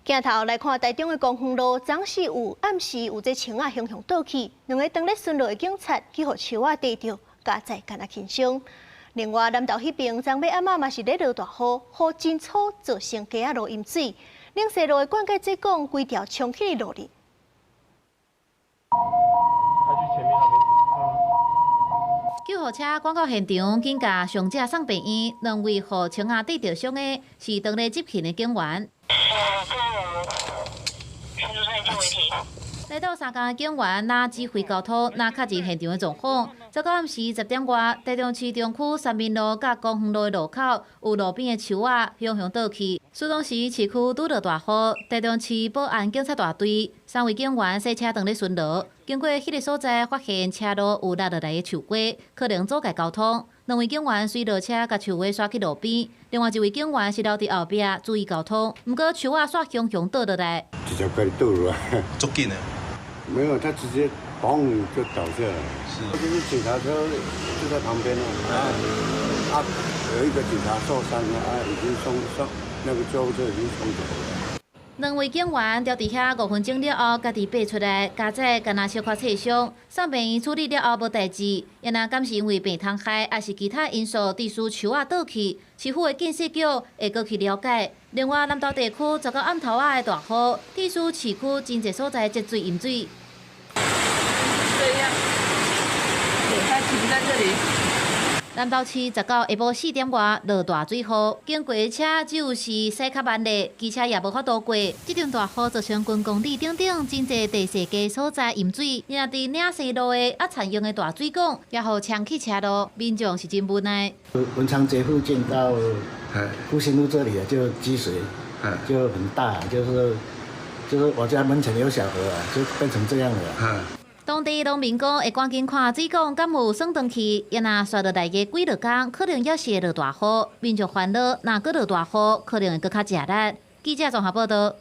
鏡頭來看台中的光復路，昨時有暗時有這樹仔雄雄倒去，兩个當咧巡邏的警察去予樹仔硩著，加載敢若輕傷。另外南投彼邊，昨暝暗仔嘛是咧落大雨，雨真粗，造成街仔路淹水。嶺西路的灌溉水管規條衝去路裡。他去前面那邊。救護車趕到現場，緊共傷者送病院。兩位予樹仔硩著傷的是當咧執勤的警員。來鬥相共的警員，若指揮交通，若確認現場的狀況。19暗時10點外，台中市中區三民路佮光復路的路口，有路邊的樹仔雄雄倒去。事當時市區拄落大雨，台中市保安警察大隊三位警員駛車當咧巡邏，經過彼个所在，發現車路有落落來的樹瓜，可能阻礙交通。兩位警員隨落車，共樹瓜徙去路邊，另外一位警員是留佇後壁注意交通。毋過樹仔煞雄雄倒落來，直接共伊倒落來，足緊的。沒有，他直接嘣就倒下來。是，就是警察車就在旁邊啊，啊，有一個警察受傷了，啊，已經送送那個救護車已經送走了。兩位警員佇遐5分鐘了後，家己爬出來，加載敢若小可擦傷，送病院處理了後無代誌。猶若敢是因為病蟲害，抑是其他因素，致使樹仔倒去，市府的建設局會閣去了解。另外，南投地區19暗頭仔的大雨，致使市區真濟所在積水淹水。這樣，他停在這裡。南投市19下晡4點外落大水雨，經過的車只有是駛較慢的，機車也無法度過。這場大雨造成軍公里等等真濟地勢低所在淹水，若佇嶺西路的啊殘用的大水管也予沖去車路，民眾是真無奈。文昌街附近到復興路這裡啊，就積水，就很大，就是我家門前有小河啊，就變成這樣了。當地農民講會趕緊看水管敢有損斷去，若紲落來的幾落工，可能猶是會落大雨，民眾煩惱，若閣落大雨，可能會閣較食力。記者綜合報道。